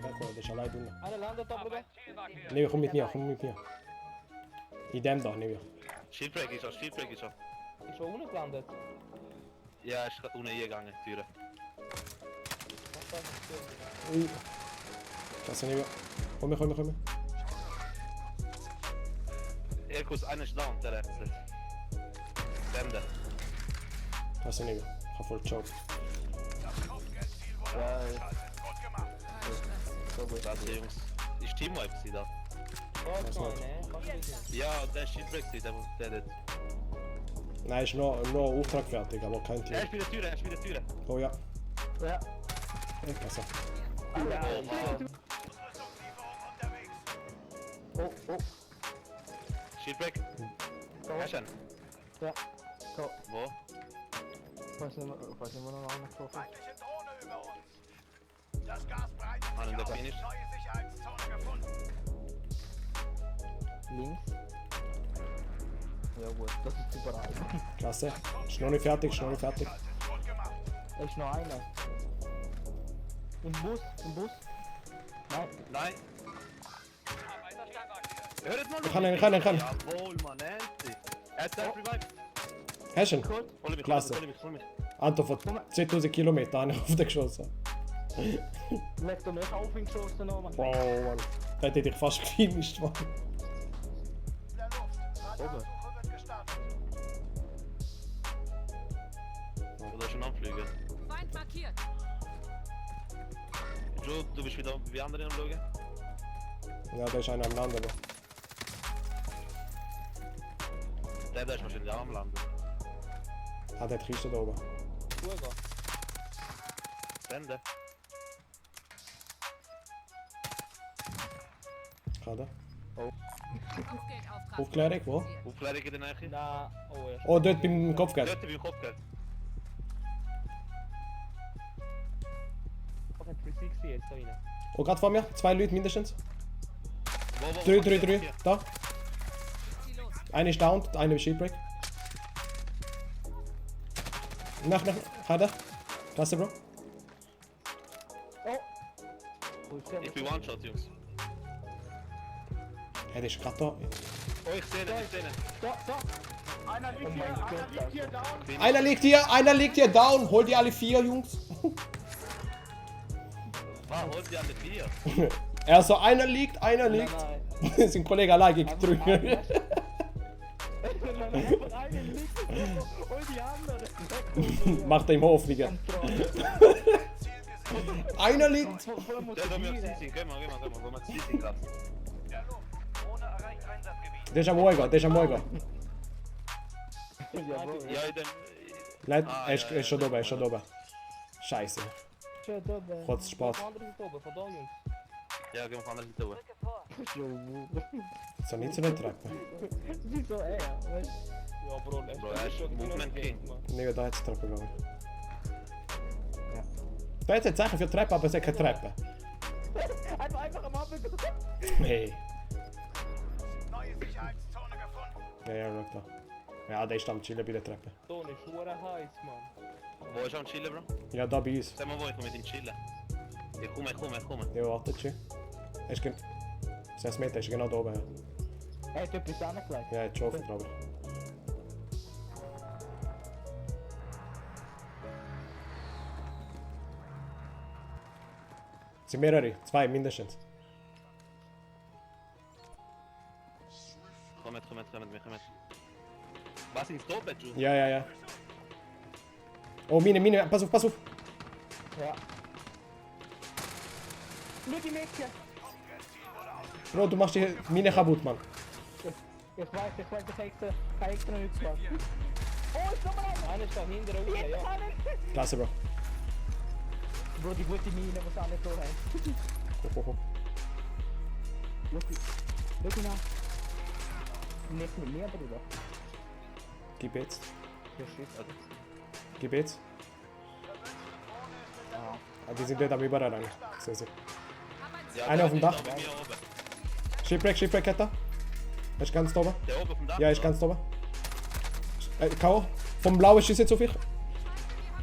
gell? Der ist allein drinnen. Einer landet da, Bruder. Nevio, komm mit mir, komm mit mir. In dem da, Nevio. Shieldbreak ist er, Shieldbreak ist er. Ist schon unten gelandet. Ja, er ist gerade unten eingegangen, die Türe. Ui. Klasse, Nevio. Komm, komm. Erkus, einer ist down, der letzte. Wende. Klasse, Nevio. Ich hab voll gejoggt. Ja, so gut. Warte, Jungs. Ist Teamwipe gewesen da? Oh, Mann, ne? Ja, der ist Shieldbreak gewesen, der dort. Nein, ist noch Auftrag fertig, aber kein Er Team. ist bei der Türe, er ist bei der Türe. Oh ja. Ja. Klasse. Oh Mann. Oh. Shieldbreak. Hast du ihn? Ja. Go. Wo? Falls wir noch einen getroffen. Feindliche Drohne über uns. Das Gas breitet Haben sich ihn da aus. finished? Neue Sicherheitszone gefunden. Links. Ja gut, das ist überall. Klasse. Ist noch nicht fertig, Gut gemacht. Da ist noch einer. Im Bus. Nein. Nein. Hört mal! Ich kann ihn. Jawohl, Mann, endlich! Er hat self revived. Hast du ihn? Gut. Hol mich, Klasse. hol mich. Anton von 2000 Kilometern habe ich auf den geschossen. Leg doch nicht auf ihn geschossen noch, Mann. Wow, Mann. Der hätte dich fast gefinisht, Mann. In der Luft. Radarsuche wird gestartet. Oder schon anfliegen. Feind markiert. Joe, du bist wieder wie andere am Schauen? Ja, da ist einer am Landen. Der ist wahrscheinlich auch am Landen. Ah, der hat die Kiste da oben. Gut, Wende. Kann er? Kopfgeldauftrag. Aufklärung, wo? Aufklärung in der Nähe. Na, oh ja. Oh, dort beim Kopfgeld. Dort beim Kopfgeld. Ich hab 360 jetzt da rein. Oh, gerade vor mir. 2 Leute mindestens. Wo? 3. Hier. Da. Zieh los. Einer ist down, einer ist Shieldbreak. Nach. Hat er? Klasse, Bro. Wo ist der? Ich bin One-Shot, Jungs. Er ist gerade da. Oh, ich sehe ihn. Da. Einer liegt hier down. Einer liegt hier down. Hol die alle 4, Jungs. Holt die alle 4. Er so, einer liegt. Nein. Sein Kollege allein gedrückt. Nein, einfach einer liegt und die andere. Macht er ihm Hoffnungen. Einer liegt. Der soll mir auf Seasing. Geh mal. Wo wir Seasing gerade. In der Luft. Drohne erreicht Einsatzgebiet. Der ist am Oiga. Ja, in dem... Nein, er ist schon oben. Scheiße. Schön da. Trotz Spaß. Von der Seite oben, von da, Jungs. Ja, gehen wir von der Seite hoch. So nicht zu den Treppen. Wieso er? Weißt Ja, Bro, er ist Movement King. Nee, da hat es Treppe, glaube ich. Da hat es Zeichen für Treppe, aber es hat keine Treppe. du? Einfach am Abend. Hey. Neue Sicherheitszone gefunden. Ja, schau da. Ja, der ist am Chillen bei der Treppe. Ton ist schwer heiß, Mann. Wo ist er am Chillen, Bro? Ja, da bei uns. Sag mal wo, ich komme mit ihm chillen. Ich komme. Ja, warte schon. Er ist 6 Meter, ist genau da oben. Ja, Er hat etwas angelegt. er hat schon offen, glaube ich. Es sind mehrere, 2 mindestens. Kommt. Was ist da, Joe? Ja. Oh, Mine, pass auf. Ja. Schau die Mädchen. Bro, du machst die Mine kaputt, Mann. Ich weiß, ich habe extra nichts gemacht. Oh, ist noch mal einer! Einer ist da hinten raus, ja. Klasse, Bro. Bro, die gute Mine, die alle da haben. Ho. Schau ihn an. Nicht mit mir, Bruder. Gib jetzt. Der schießt. Gib jetzt. Ah, die sind dort am Überall rein. Sehe sie. Ja, Einer auf dem der Dach. ist da bei mir oben. Shipwreck hat er. Er ist ganz da oben. Der oben auf dem Dach? Ja, er ist ganz da oben. K.O. Vom Blauen schießt jetzt auf dich. Ihr habt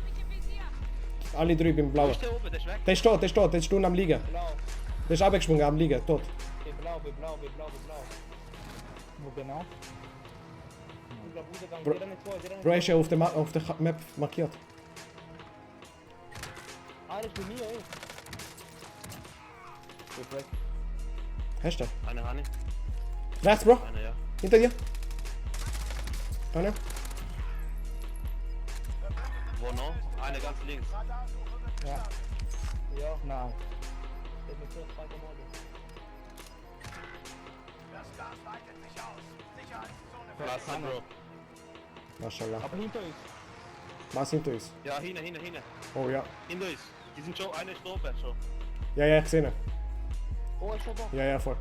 mich im Visier. Alle 3 beim Wo Blauen. ist der oben? Der ist weg. Der ist da, der ist unten am Liegen. Genau. Der ist abgesprungen am Liegen, tot. Bei blau, bei blau, bei blau, bei blau. Wo genau? Ich glaube, Ausgang, Bro- der nicht zwei, der nicht Bro, ist ja auf der Map markiert. Ah, das ist bei mir, ey. Hast du den? Eine Hani. Rechts, Bro. Eine, ja. Hinter dir. Einer. Wo noch? Eine ganz links. Ja. Ja, nein. Der hat mir so zwei gemordet. Das Gas weitet sich aus. Sicherheitszone Klasse, Bro. Maschallah. Aber hinter uns. Was hinter uns? Ja, hinten. Oh ja. Hinter uns. Die sind schon, eine ist da oben schon. Ja, ich sehe ihn. Oh, ist schon da. Ja, voll.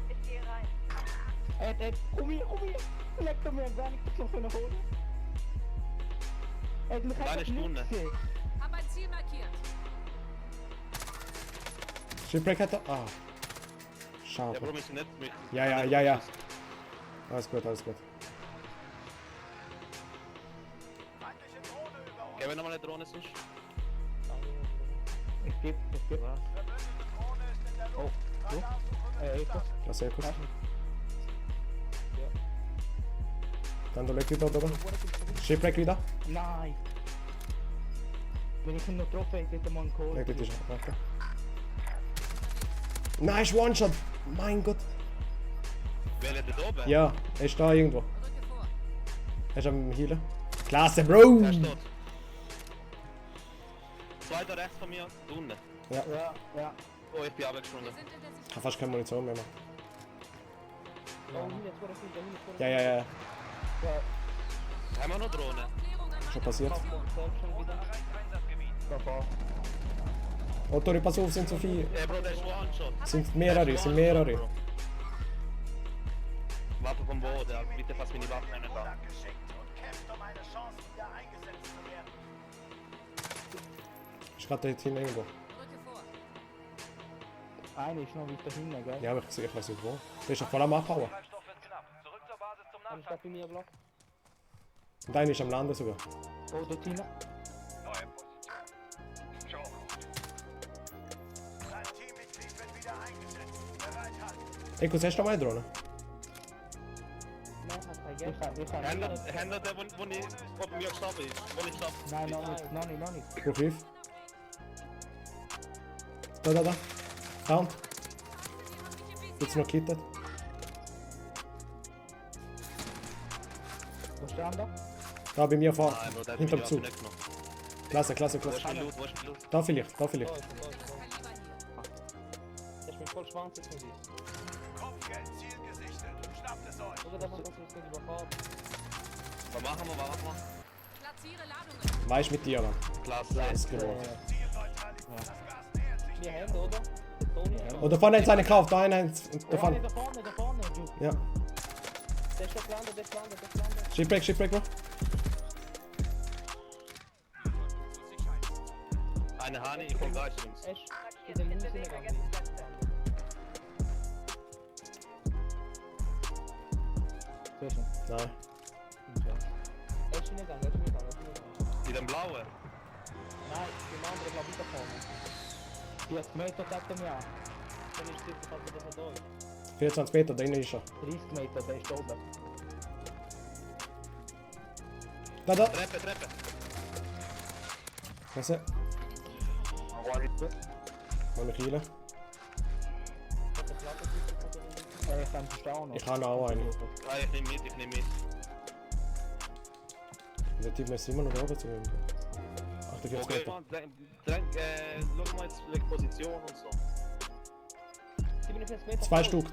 Komm hier. Leck doch mir gar nicht so nach oben. Er hat mich Eine einfach Stunde. nicht gesehen. Hab ein Ziel markiert. Shipwreck hat er. Ah. Ja, Schade. Bro, wir sind nicht mit. Ja. Alles gut. feindliche Drohne über uns. Gehen wir nochmal eine Drohne sonst? Ich geb. Verbündete Drohne ist in der Luft. Radarsuche Eko. Das ist sehr gut. Dann leg wieder da oben. Shipwreck wieder. Nein. Wenn ich ihn noch getroffen hätte, hätte man einen Call. Leg bitte schon. Okay. Nice One-Shot. Mein Gott. Wer ist da oben? Ja, er ist da irgendwo. Rücke vor. Er ist am Healen. Klasse, Bro. Er ist tot. Zweiter rechts von mir, da unten. Ja. Oh, ich bin abgesprungen. Wir sind in der Ich habe fast keine Munition mehr. Mann. Da hinten, jetzt vor der Füße, da hinten vor Ja. der Haben wir noch Drohne? Aufklärung an Schon meinem passiert. Füße. Schon wieder. Davor. Otto, pass auf, sind so viele. Ey, Bro, der ist One-Shot. Sind mehrere. Waffe vom Boden, ja. Bitte fass mir die Waffe nicht an. geschickt und kämpft um eine Chance, wieder eingesetzt zu werden. Ist gerade dort hinten irgendwo. Rücke vor. Eine ist noch weiter hinten, gell? Ja, aber ich weiß nicht wo. Der ist ja voll am Abhauen. Treibstoff wird knapp. Zurück zur Basis zum Eine ist bei mir, Block. Und einer ist am Landen sogar. Oh, dort hinten. Neue Position. Schon gut. Dein Teammitglied wird wieder eingesetzt. Bereithalten. Eko, hast du noch mal eine Drohne? Nein, hat vergessen. Ich kann Händler, der, wo nicht auf mir gestorben ist. Wo nicht gestorben. Nein, noch nicht. Brauch Hilfe. Da. Found. Jetzt noch kittet. Wo ist der andere? Da bei mir vor. Nein, Bro, der hat Hinterm mir die Zug. Waffe nicht genommen. Klasse. Wo ist mein Loot? Da vielleicht. Das Kaliber hier. Der ist mit voll Schwanz jetzt mit dir. Kopfgeld, Ziel gesichtet. Schnappt es euch. Oder der macht das jetzt nicht überfahren. Was machen wir? Platziere Ladungen. Weiß mit dir, Mann. Klasse. Ist geworden. Ziel neutralisiert. Das Gas nähert sich. Wir haben, oder? Toni. Und da vorne hat es einen gekauft. Da einer. Da Da vorne. vorne, du. Ja. Der ist schon gelandet, der ist gelandet. Shipwreck, Bro. Eine Hani, ich komm gleich, Jungs. Er ist in den Mund hineingegangen. Zwischen. Nein. Er ist hineingegangen. In dem blauen. Nein, die andere, glaube ich, da vorne. Die hat Meter sagt er mir an. Dann ist sicher, dass er das da ist. 24 Meter, da innen ist er. 30 Meter, der ist oben. Da. Treppe. Klasse. Mal mich healen. Ich kann verstauen. Ich habe auch einen. Ah, ich nehme mit. Der Typ ist immer noch oben zu ihm. 48 Okay, Meter. man, schau mal jetzt die Position und so. 47 Meter.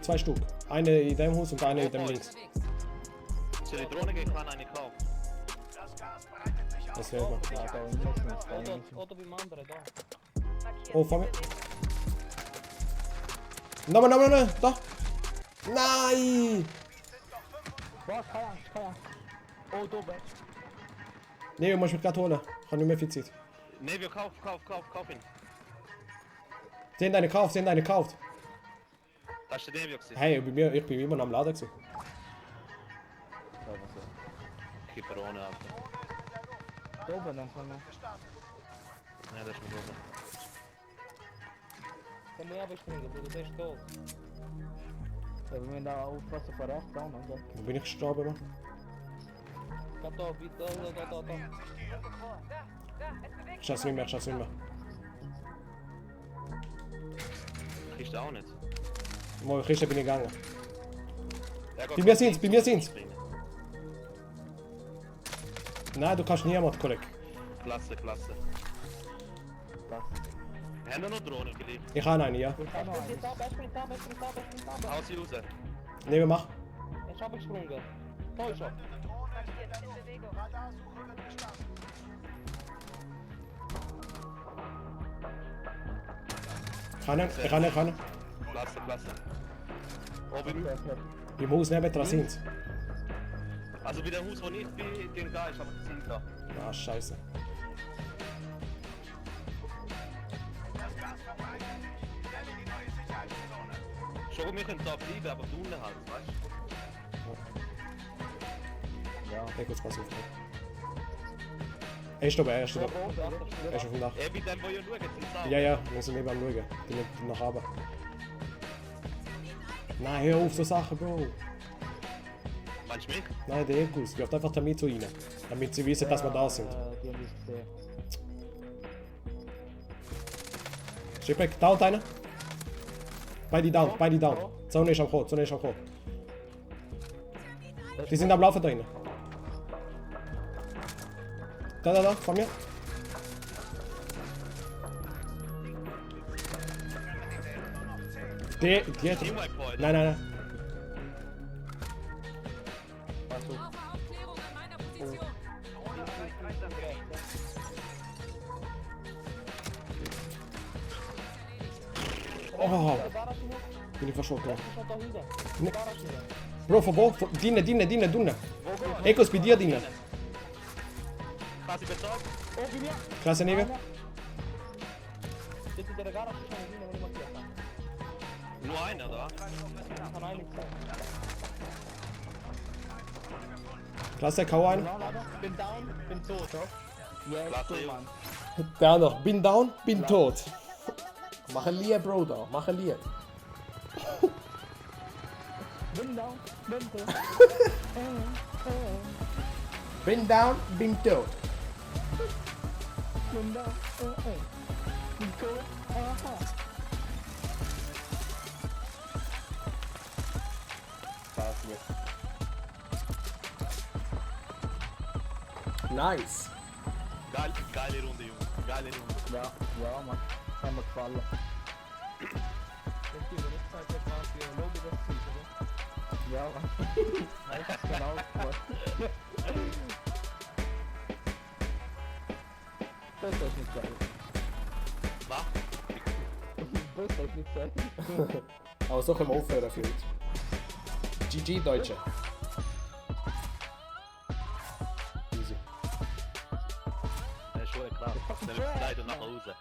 Zwei Stück. Eine in dem Haus und eine in dem links. Unterwegs. Soll die Drohne gehen, kann eine kaufen. Das Gas breitet sich aus. Das wäre gut. Ja, da unten ist nichts. Oder beim anderen, da. Oh, vor mir. Nochmal. Da. Nein! Was? Keine Angst. Oh, da oben. Nee, du musst mich gerade holen. Ich habe nicht mehr viel Zeit. Nevio, kauf ihn. Sie haben einen gekauft. Das ist der Nevio gewesen. Hey, ich bin immer noch am Laden gewesen. Gib Drohne, Alter. Da oben, dann kann man. Ja, das ist mit Drohne. Komm her, springen, Bruder, der ist tot. Ja, wir müssen da aufpassen von rechts auch, Mann. Wo bin ich gestorben, Mann? Da, bitte, da. Ich schaff's nicht mehr, Kriegst du auch nicht. Mal, Christian bin ich gegangen. Ja, Bei mir sind's. Nein, du kannst niemand, Kollege. Klasse. Haben wir noch Drohnen gelegt? Ich habe eine, ja. Er springt ab. Hau sie raus. Nee, wir machen. Er ist abgesprungen. Da ist er. Radarsuche wird gestartet. Kann. Klasse. Oben. Im Haus nebendran sind. Also bei dem Haus, wo ich bin, den da ist aber das Ziel da. Ah, scheiße. Schon, wir können da bleiben, aber du unten halt, weißt Hey, kurz pass auf. Er ist oben. Er ist auf dem Dach. du? Bei dem, wo ihr schaut, sind sie Ja, wir sind neben am Schauen. Die nicht nach oben. Nein, hör auf so Sachen, Bro. Meinst du mich? Nein, der Ekus wirft einfach damit so rein. Damit sie wissen, dass wir da sind. Die haben das gesehen. Shipwreck, down einer. Beide down. Zone ist am Kommen. Die sind am Laufen da drinnen. Da, von mir. Die hat... Teamwipe heute. Nein. Brauche Aufklärung an meiner Position. Oh, bin ich verschrocken. Da hinten. Ne. Bro, von wo? Drinnen. Ekus bei dir drinnen. Quasi bezahlt. Oh, bei mir. Klasse Neve. Bitte der Garage schon hinten, wenn ich markiert habe. Nur einer da. Kann einig sein. Klasse, K1. Bin down, bin tot, ja? Ja, Klasse, cool, Jungs. Mann. Da noch. Bin down, bin tot. Mach ein Lied, Bro, da. Mach ein Lied. Bin down, bin tot. Bin down, bin tot. Bin down, bin tot. Aha. Nice. Geile Runde, Jungs. Geile Runde. Ja, Mann. Das hat mir gefallen. Ja, Mann. Ich hab's genau gemacht. Das ist nicht geil. Was? Das ist nicht geil. Aber so können wir aufhören für heute. GG, Deutsche. Easy. Das ist schon krass. Dann ist leider nach Hause.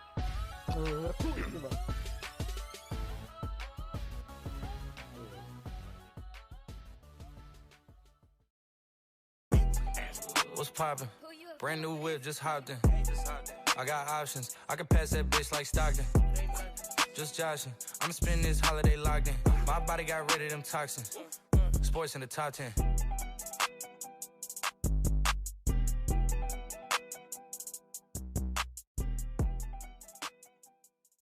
What's poppin'? Brand new whip, just hopped in. I got options. I can pass that bitch like Stockton. Just joshing. I'ma spend this holiday locked in. My body got rid of them toxins. Sports in the top 10.